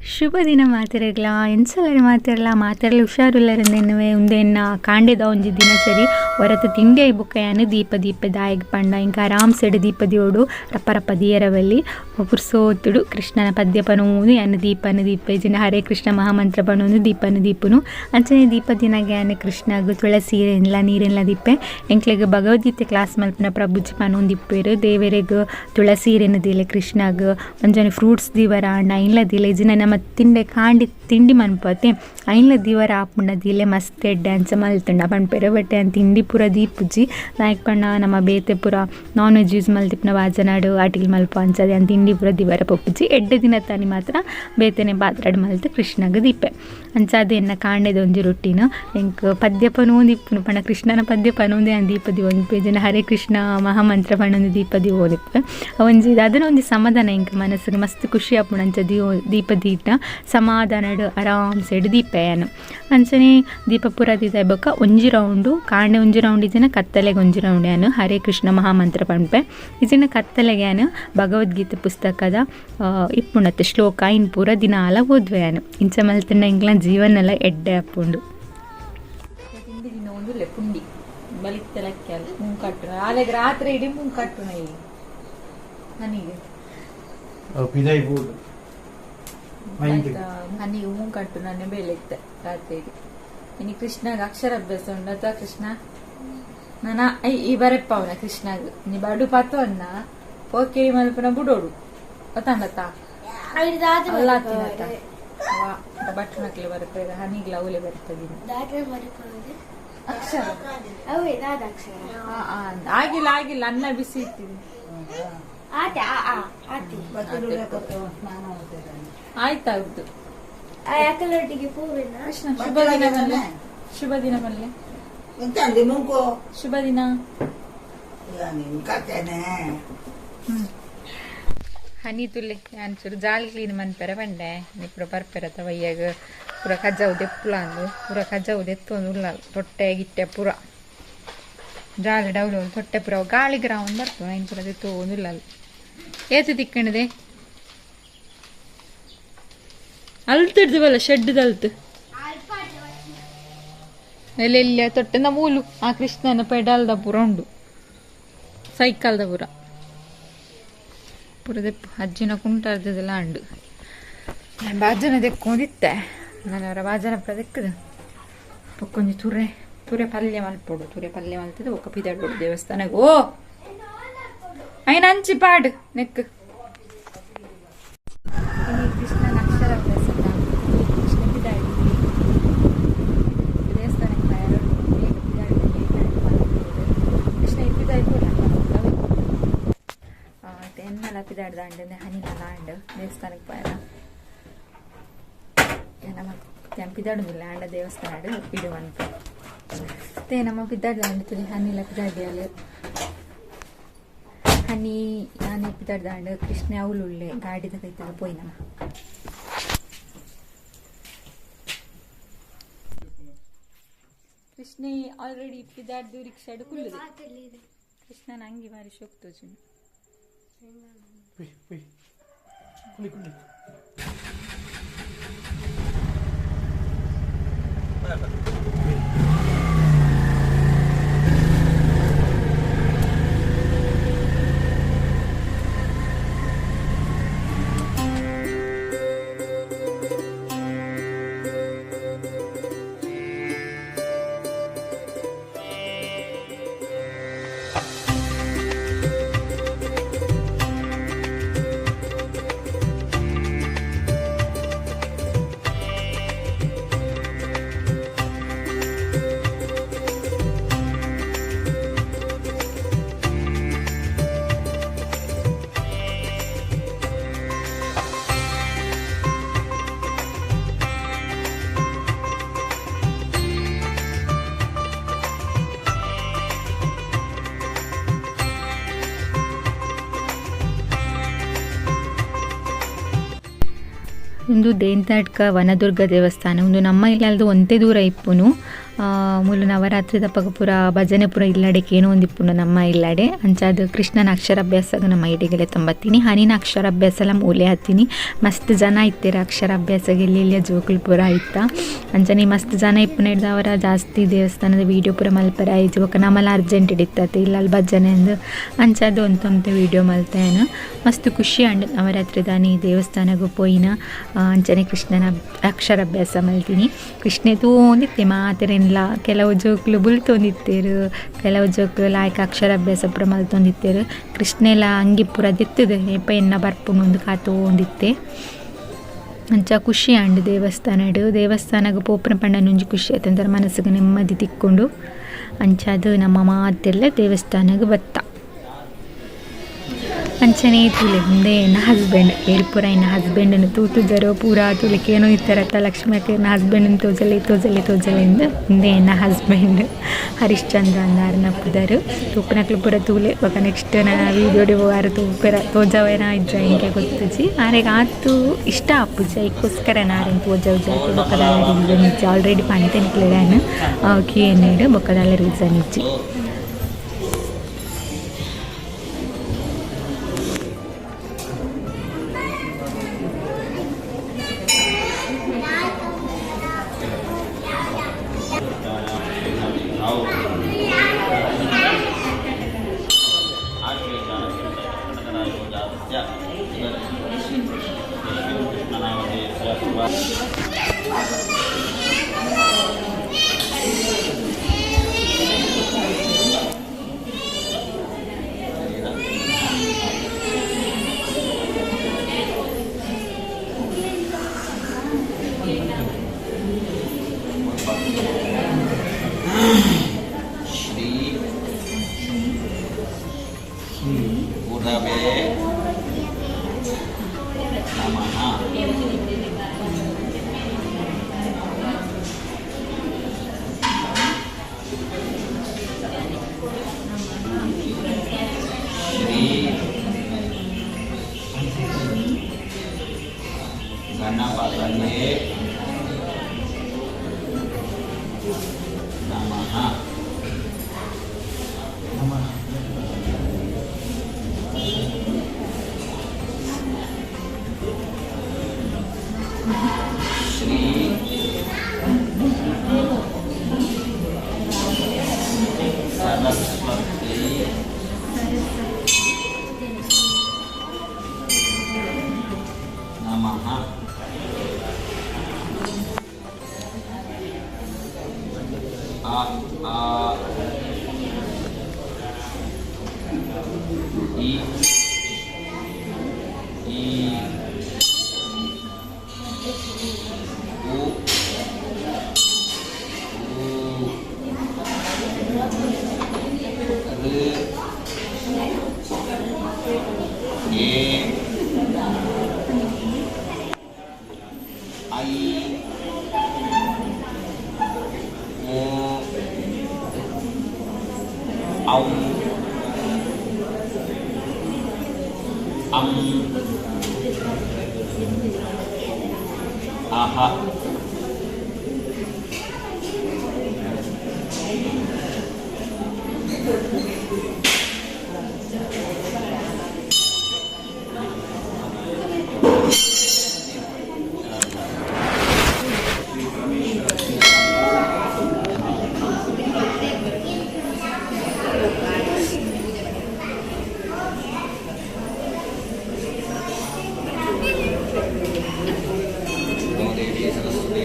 ಶುಭ ದಿನ ಮಾತೆರೆಗ್ಲಾ ಎಂಚಲರೆ ಮಾತೆರ್ಲ ಮಾತೆರ್ಲ ಹುಷಾರುಲ್ಲರೆಂದೆನ್ನುವೆ ಉಂದೆನ್ನ ಕಾಂಡೆದ ಒಂಜಿ ದಿನಚರಿ ಹೊರತು ತಿಂಡಿ ಆಯಿ ಬೊಕ್ಕ ಯಾನ್ ದೀಪ ದೀಪ ದಾಯೆಗ್ ಪಂಡ ಇಂಕ ಆರಾಮ್ಸೆಡ್ ದೀಪ ದೀವೊಡು ರಪ್ಪ ರಪ್ಪ ದೀಯರವಲ್ಲಿ ಪುರ್ಸೋತುಡು ಕೃಷ್ಣನ ಪದ್ಯ ಪನೊಂದು ಯಾನ್ ದೀಪನ ದೀಪ ಇಜ್ಜಿಂಡ ಹರೇ ಕೃಷ್ಣ ಮಹಾಮಂತ್ರ ಪನೊಂದು ದೀಪನ ದೀಪುನು ಅಂಚನೆ ದೀಪ ದಿನಗೆ ಯಾನ್ ಕೃಷ್ಣಗ್ ತುಳಸಿ ಇರೆನ್ಲ ನೀರೆನ್ಲ ದೀಪೆ ಎಂಕ್ಲೆಗ್ ಭಗವದ್ಗೀತೆ ಕ್ಲಾಸ್ ಮಲ್ಪುನ ಪ್ರಭುಜಿ ಪನೊಂದಿಪ್ಪೆರ್ ದೇವೆರೆಗ್ ತುಳಸಿ ಇರೆನ್ ದೀಲೆ ಕೃಷ್ಣಗ್ ಅಂಚನೆ ಫ್ರೂಟ್ಸ್ ದೀವರ ಆಂಡ ಐನ್ಲ ದೀಲೆ ಇಜ್ಜಿಂಡ ನಮ ತಿಂಡೆ ಕಾಂಡಿ ತಿಂಡಿ ಮನ್ಪತೆ ಐನ್ಲ ದೀವರ ಆಪುಂಡ ದೀಲೆ ಮಸ್ತ್ ಎಡ್ಡೆ ಅಂಚ ಮಲ್ತುಂಡ ಪನ್ಪೆರ್ ಬಟ್ ಯಾನ್ ತಿಂಡಿ ಪೂರ ದೀಪುಜಿ ದಾಯೆಗ್ ಪಂಡ ನಮ ಬೇತೆ ಪೂರ ನಾನ್ ವೆಜ್ ಯೂಸ್ ಮಲ್ತಿಪ್ಪುನ ಬಾಜನಡ್ ಅಟಿಲ್ ಮಲ್ಪ ಅಂಚ ಯಾನ್ ತಿಂಡಿ ಪೂರ ದೀವರ ಪೋಪುಜಿ ಎಡ್ಡೆ ದಿನತಾನಿ ಮಾತ್ರ ಬೇತೆನೆ ಪಾತ್ರೆಡ್ ಮಲ್ತ್ ಕೃಷ್ಣಗ್ ದೀಪೆ ಅಂಚಾದ್ ಎನ್ನ ಕಾಂಡೆದ ಒಂಜಿ ರೊಟ್ಟಿನ ಎಂಕ್ ಪದ್ಯ ಪನೊಂದು ಇಪ್ಪುನು ಪಂಡ ಕೃಷ್ಣನ ಪದ್ಯ ಪನೊಂದು ಯಾನ್ ದೀಪ ದೀವೊಂದಿಪ್ಪೆ ಇಜ್ಜಿಂಡ ಹರೇ ಕೃಷ್ಣ ಮಹಾಮಂತ್ರ ಪಂಡೊಂದು ದೀಪ ದೀವೊಂದಿಪ್ಪೆ ಒಂಜಿ ದಾದನ ಒಂಜಿ ಸಮಾಧಾನ ಎಂಕ್ ಮನಸ್ಸಿಗೆ ಮಸ್ತ್ ಖುಷಿ ಆಪುಂಡು ಅಂಚ ದೀಪ ದೀಟ ಸಮಾಧಾನಡ್ ಆರಾಮ್ಸೆಡ್ ದೀಪೆ ಯಾನ್ ಅಂಚನೆ ದೀಪ ಪೂರ ದೀತ ಬೊಕ್ಕ ಒಂಜಿ ರೌಂಡು ಕಾಂಡೆ ಒಂಜಿ ರೌಂಡ್ ಇಜ್ಜಿಂಡ ಕತ್ತಲೆಗ್ ಒಂಜಿ ರೌಂಡ್ ಯಾನ್ ಹರೇ ಕೃಷ್ಣ ಮಹಾಮಂತ್ರ ಪನ್ಪೆ ಇಜ್ಜಿಂಡ ಕತ್ತಲೆಗ್ ಯಾನ್ ಭಗವದ್ಗೀತೆ ಪುಸ್ತಕದ ಇಪ್ಪುಂಡತ್ತೆ ಶ್ಲೋಕ ಐನ್ ಪೂರ ದಿನಾಲ ಓದುವೆ ಯಾನ್ ಇಂಚ ಮಲ್ತುಂಡ ಎಂಕ್ಲ ಜೀವನಲ ಎಡ್ಡೆ ಆಪುಂಡು. ತಿಂಡಿ ತಿನ್ನೊಂದುಲ್ಲೆ ಪುಂಡಿ ಬಲಿತ್ತ ಲಕ್ಕ್ಯಾಲ್ ಮೂಂಕಟ್ಟುನ ಆಲೆಗ್ ರಾತ್ರಿ ಇಡೀ ಮೂಂಕಟ್ಟುನ ಈ ನನಗೆ ಅವು ಪಿದಾಯಿ ಬೋಡು ಮೈಂಡ್ ನನಗೆ ಮೂಂಕಟ್ಟು ನನ್ನ ಬೇಲೆ ಇತ್ತೆ ರಾತ್ರಿ ಇಡೀ. ಇನಿ ಕೃಷ್ಣಗ್ ಅಕ್ಷರಾಭ್ಯಾಸ ಉಂಡತ ಕೃಷ್ಣ ನಾನ I ಈ ಬರೆಪ್ಪ ಅವನ ಕೃಷ್ಣಗ್ ನೀ ಬಡು ಪತ್ತವನ್ನ ಪೋಕಿರಿ ಮಲ್ಪುನ ಬುಡೋಡು ಗೊತ್ತಾಂಡತ್ತ ಅಲ್ಲಾತಿನತ್ತ ಬಟ್ಟುನಕ್ಲೆ ಬರೆಪ್ಪ ಹನಿಗ್ಲ ಅವಲೆ ಬರ್ತದಿನಿ ಅಕ್ಷರ ಆ, ಆ, ಆಗಿಲ್ಲ ಆಗಿಲ್ಲ ಅನ್ನ ಬಿಸಿ ಇಟ್ಟಿದೆ ಆಯ್ತಾಗ್ದು. ಕೃಷ್ಣ ಶುಭ ದಿನ ಮಲ್ಲೆ, ಶುಭ ದಿನ ಮಲ್ಲೆ, ಶುಭ ದಿನ. ಹನಿ ತುಲೆ ಯಾನ್ ಚೂರು ಜಾಲ್ ಕ್ಲೀನ್ ಮನ್ಪೆರೆ ಪಂಡೆ ನಿಪುರ ಬರ್ಪೆರ ಅಥವಾ ಅಯ್ಯಾಗ ಪೂರ ಕಜಾವು ದೆಪ್ಪುಲ ಅಂದು ಪೂರ ಕಜಾವು ದೆತ್ತೊಂದು ಉಲ್ಲ ತೊಟ್ಟೆ ಗಿಟ್ಟೆ ಪೂರ ಜಾಲ ಡೌಲು ತೊಟ್ಟೆ ಪೂರ ಗಾಳಿ ಗ್ರೌಂಡ್ ಬರ್ಪು ಐನ್ ಪೂರ ದೆತ್ತೊಂದು ಉಲ್ಲ ಏತು ತಿಕ್ಕಣದೆ ಅಲ್ತಿಡ್ದು ಶೆಡ್ ಅಲ್ತು ಎಲ್ಲೆಲ್ಲ ತೊಟ್ಟೆ ಮೂಲು ಆ ಕೃಷ್ಣನ ಪೆಡಾಲ್ದ ಪೂರ ಉಂಡು ಸೈಕಲ್ದ ಪೂರ ಪೂರ ದೆಪ್ಪು ಅಜ್ಜಿನ ಕುಂಟಾರ್ದದೆಲ್ಲ ಉಂಡು ಬಾಜನ ದೆಕ್ಕೊಂಡಿತ್ತೆ ನಾನು ಅವರ ಬಾಜನ ಪೂರ ದೆಕ್ಕದು ಬೊಕ್ಕೊಂಜಿ ತುರೆ ತುರೆ ಪಲ್ಯ ಮಲ್ಪೊಡು ತುರೆ ಪಲ್ಯ ಮಲ್ತದೆ ಬೊಕ್ಕ ಪಿದಾಡ್ಬೋಡು ದೇವಸ್ಥಾನಕ್ಕೆ ಓ ಐನ ಅಂಚಿ ಪಾಡು ನೆಕ್ ಕೃಷ್ಣನ ಅಕ್ಷರಾಭ್ಯಾಸ ಕೃಷ್ಣ ಪಿದಾಡಿ ದೇವಸ್ಥಾನಕ್ಕೆ ಬೇಗ ಪಿದಾಡಿ ಕೃಷ್ಣ ಪಿದಾಡಿ ಎನ್ನಲ ಪಿದಾಡ್ದಾಂಡ್ ಹನಿನಲ ಅಂಡ್ ದೇವಸ್ಥಾನಕ್ಕೆ ಪೋಯರ ನಮ್ಮ ಪಿದಾಡುದಿಲ್ಲ ಅಂಡ ದೇವಸ್ಥಾನ ಪಿಡು ಅಂತ ಮತ್ತೆ ನಮ್ಮ ಪಿದಾಡ್ದಾಂಡ್ ತುಲಿ ಹನಿಲ ಪಿದಾಡಿಯಾಲ ಹನಿ ಯಾನೆ ಪಿದಾಡ್ದಾಂಡ್ ಕೃಷ್ಣ ಅವಳುಳ್ಳೆ ಗಾಡಿದ ಕೈತದ ಪೋಯಿ ನಮ್ಮ ಕೃಷ್ಣೆ ಆಲ್ರೆಡಿ ಪಿದಾಡ್ದು ರಿಕ್ಷಾಡು ಕುಲ್ಲುದೆ ಕೃಷ್ಣನ ಅಂಗಿ ಬಾರಿ ಶೋಕ್ ತೋಜುಂಡು. ಪುಯ್ ಪುಯ್ ಕುಲಿ ಕುಲಿ. ಉಂದು ದೇಂತಡ್ಕ ವನದುರ್ಗ ದೇವಸ್ಥಾನ ಉಂದು ನಮ್ಮ ಇಲ್ಲಲ್ದು ಒಂತೆ ದೂರ ಇಪ್ಪುನು. ಮೂಲು ನವರಾತ್ರಿ ದಪ್ಪಗ ಪೂರ ಭಜನೆ ಪೂರ ಇಲ್ಲಡೆ ಕೇನೋ ಒಂದಿಪ್ಪುಂಡು ನಮ್ಮ ಇಲ್ಲಡೆ. ಅಂಚಾದ ಕೃಷ್ಣನ ಅಕ್ಷರಾಭ್ಯಾಸಗ ನಮ್ಮ ಇಡಿಗೆಲೆ ತುಂಬತ್ತೀನಿ. ಹನಿನ ಅಕ್ಷರಾಭ್ಯಾಸ ಎಲ್ಲ ಮೂಲೆ ಹತ್ತೀನಿ. ಮಸ್ತ್ ಜನ ಇತ್ತೀರ ಅಕ್ಷರಾಭ್ಯಾಸಗೆ ಇಲ್ಲಿ ಇಲ್ಲಿಯ ಜೋಕುಲು ಪೂರ ಇತ್ತ. ಅಂಚನೆ ಮಸ್ತ್ ಜನ ಇಪ್ಪುನ ಹಿಡ್ದವರ ಜಾಸ್ತಿ ದೇವಸ್ಥಾನದ ವೀಡಿಯೋ ಪೂರ ಮಲ್ಪರ ಇಜ್ಜಿ. ಬೊಕ್ಕ ನಮ್ಮಲ್ಲ ಅರ್ಜೆಂಟ್ ಹಿಡಿತತೆ ಇಲ್ಲ ಅಲ್ಲಿ ಭಜನೆ ಅಂದು ಅಂಚಾದ ಒಂತೊಂತೆ ವೀಡಿಯೋ ಮಲ್ತೇನು. ಮಸ್ತ್ ಖುಷಿ ಅಂಡ್ ನವರಾತ್ರಿ ದಾನಿ ದೇವಸ್ಥಾನಗೂ ಪೋಯಿನ. ಅಂಚನೆ ಕೃಷ್ಣನ ಅಕ್ಷರಾಭ್ಯಾಸ ಮಲ್ತೀನಿ. ಕೃಷ್ಣೆ ತೂಂದಿತ್ತೆ ಮಾತೆರೆನ್ಲ ಕೆಲವು ಜೋಕುಲು ಬುಲ್ತೊಂದಿತ್ತೇರು, ಕೆಲವು ಜೋಕುಲು ಲಾಯ್ಕ ಅಕ್ಷರಾಭ್ಯಾಸ ಪೂರ ಮಲ್ತೊಂದಿತ್ತೇರು. ಕೃಷ್ಣೆಲ ಅಂಗಿ ಪೂರ ದಿತ್ತದು ಏಪ ಎನ್ನ ಬರ್ಪುಂಡು ಕಾತೊಂದಿತ್ತೆ. ಅಂಚ ಖುಷಿ ಆಂಡ್ ದೇವಸ್ಥಾನಡ್. ದೇವಸ್ಥಾನಗ್ ಪೋಪುನ ಪಂಡ ಒಂಜಿ ಖುಷಿ ಆಯ್ತು, ಮನಸ್ಸಿಗೆ ನೆಮ್ಮದಿ ತಿಕ್ಕೊಂಡು. ಅಂಚಾದ್ ನಮ್ಮ ಮಾತೆಲ್ಲ ದೇವಸ್ಥಾನಗ್ ಬತ್ತ. ಅಂಚನೆ ತೂಲೆ ಉಂದೇ ಎನ್ನ ಹಸ್ಬೆಂಡ್ ಏರ್ ಪೂರ ಎನ್ನ ಹಸ್ಬೆಂಡನ್ನು ತೂತುಜರೋ ಪೂರ ತೂಲಿಕ್ಕೆ ಏನೋ ಇತ್ತಾರತ್ತ ಲಕ್ಷ್ಮಿ ಅಕ್ಕ ಎನ್ನ ಹಸ್ಬೆಂಡನ್ನು ತೋಜಲೆ ತೋಜಲೆ ತೋಜಲೆ ಎಂದು. ಉಂದೇ ಎನ್ನ ಹಸ್ಬೆಂಡ್ ಹರಿಶ್ಚಂದ್ರ ಅಂದಾರನ ಪುದರು. ತೂಪುನಕ್ಲು ಪೂರ ತೂಲೆ. ಬೊಕ ನೆಕ್ಸ್ಟ್ ನಾ ವೀಡಿಯೋಡ್ ಆರು ತೂಪೆರ ತೋಜವೇನ ಇಜ್ಜ ಎಂಕೆ ಗೊತ್ತುಜಿ. ಆರೆಗ್ ಆತು ಇಷ್ಟ ಆಪುಜಿ, ಐಕ್ಕೋಸ್ಕರ ನಾರೆನ್ ತೋಜವು ಜಾತಿ. ಬೊಕ ದಾಲ ರೀಸನ್ ಇಜ್ಜಿ. ಆಲ್ರೆಡಿ ಪಂತೆ ನಿಕ್ಲೆಗ್ ಕ್ಯೂ ಎನ್ ಎಡ್. ಬೊಕ ದಾಲ ರೀಸನ್ ಇಜ್ಜಿ. ಶ್ರೀ ಗುರವೇ ನಮಃ. ಶ್ರೀ ಗಣಪತಯೇ ನಮಃ. ಶ್ರೀ ಸರಸ್ವತಿ ನಮಃ. ಅ ಆ ಇ ಈ ಉ ಊ ಋ ಎ I O ಔ ಅಂ ಅಹ. ದೇವಿ ಸರಸ್ವತಿ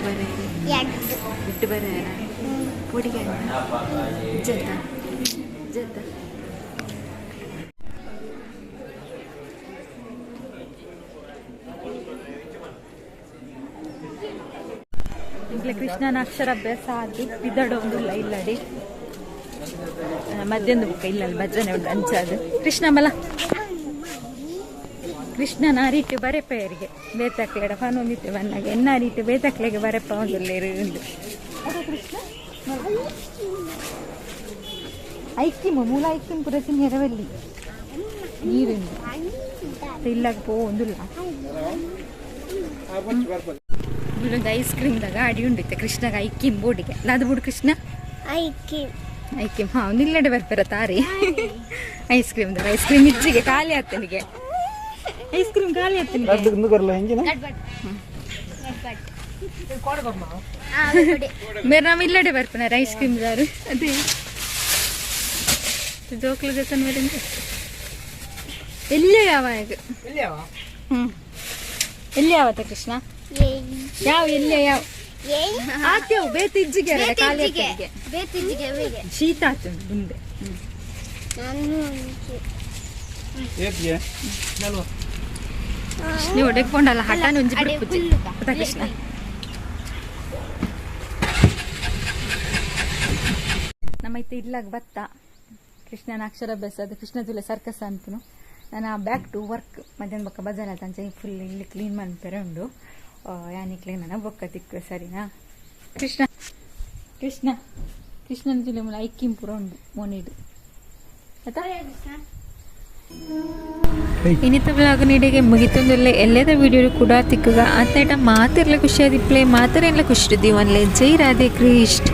ಬರೆ ಬಿಟ್ಟು ಬರ ಪೊಡಿಗೆ ಜತ ಜತ. ಇಂಕ್ಲೆ ಕೃಷ್ಣನ ಅಕ್ಷರಾಭ್ಯಾಸ ಆಗಿ ಬಿದ್ದಡೊಂದುಲ್ಲ ಇಲ್ಲಡಿ ಮಧ್ಯಾಹ್ನ ಬುಕ್ಕ ಇಲ್ಲ ಭಜನೆ ಉಂಟು ಅಂಚಾದು. ಕೃಷ್ಣ ಬಲ ಕೃಷ್ಣನ ರೀತಿ ಬರೆಪೆಯರಿಗೆ ಬೇತಕ್ಲೆಡ ಫಾನೊಂದಿತ್ತೆ ಬನ್ನಾಗ ಎನ್ನ ರೀತಿ ಬೇತಕ್ಲೆಗೆ ಬರೆಪ ಒಂದುಲ್ಲೇರು ಉಂಡು. ಕೃಷ್ಣ ಐಕ್ಕಿಮ ಮೂಲ ಐಕ್ಕಿಮ ಪುರ ತಿನ್ನೆರವಲ್ಲಿ ನೀರುಂಡು ಇಲ್ಲಾಗ ಪೋ ಒಂದುಲ್ಲ. ಇಲ್ಲೊಂದು ಐಸ್ ಕ್ರೀಮ್ ದಾಗ ಅಡಿ ಉಂಡಿತ್ತೆ ಕೃಷ್ಣಗ ಐಕ್ಕಿಂ ಬೋಡಿಗೆ ಅದು ಬಿಡು ಕೃಷ್ಣ ಐಕ್ಕಿಂ. ಹಾ, ಒಂದು ಇಲ್ಲಡೆ ಬರ್ಪೆರ ತಾರಿ ಐಸ್ ಕ್ರೀಮ್ ದಾಗ. ಐಸ್ ಕ್ರೀಮ್ ಇಜ್ಜಿಗೆ ಖಾಲಿ ಆತನಿಗೆ, ಐಸ್ ಕ್ರೀಮ್ ಖಾಲಿ ಆತನಿಗೆ. ಬೇರೆ ನಾವು ಇಲ್ಲಡೆ ಬರ್ಪುನಾರ ಐಸ್ ಕ್ರೀಮ್ ದಾರು. ಅದೇ ಜೋಕ್ಲು ಜೊತೆ ಮೇಲಿಂದ ಎಲ್ಲಿ ಯಾವಾಗ ಎಲ್ಲಿ ಯಾವತ್ತ ಕೃಷ್ಣ ಯಾವ ಎಲ್ಲಿ ಯಾವ ಆತ್ಯವು ಬೇತಿಜ್ಜಿಗೆ ಖಾಲಿ ಆತನಿಗೆ. ಶೀತ ಆತು ಮುಂದೆ. ನೀವು ಒಡೆಕೊಂಡಲ್ಲ ಹಠಾನ ಒಂಜಿ ಬಿಡ್ಪುಜಿ ಗೊತ್ತಾ ಕೃಷ್ಣ. ನಮ್ಮ ಇತ್ತ ಇಲ್ಲಾಗ ಬತ್ತ ಕೃಷ್ಣನ ಅಕ್ಷರಾಭ್ಯಾಸ ಅದು ಕೃಷ್ಣ ತುಲೆ ಸರ್ಕಸ್ ಅಂತನು. ನಾನು ಬ್ಯಾಕ್ ಟು ವರ್ಕ್ ಮಧ್ಯಾಹ್ನ ಬೊಕ್ಕ ಬಜಾರ್ ಆತ ಫುಲ್ ಇಲ್ಲಿ ಕ್ಲೀನ್ ಮಾಡ್ತಾರೆ ಉಂಡು ಯಾನಿ ಕ್ಲೀನ್ ನನ್ನ ಬೊಕ್ಕ ತಿಕ್ಕು ಸರಿನಾ. ಕೃಷ್ಣ ಕೃಷ್ಣ ಕೃಷ್ಣನ ತುಲೆ ಮೂಲ ಐಕ್ಕಿಂಪುರ ಉಂಡು ಮೋನಿಡು ಆಯ್ತಾ. ಇನ್ನಿತ ಬ್ಲಾಗ್ ನೀಡಿಗೆ ಮುಗಿತೊಂದುಲ್ಲೆ. ಎಲ್ಲದ ವಿಡಿಯೋ ಕೂಡ ತಿಕ್ಕುಗ ಆತೇಟ ಮಾತಿರ್ಲ ಖುಷಿಯಾದಿಪ್ಲೆ ಮಾತರೆಲ್ಲ ಖುಷಿ ದಿವನ್ಲೆ. ಜೈ ರಾಧೆ ಕೃಷ್ಣ.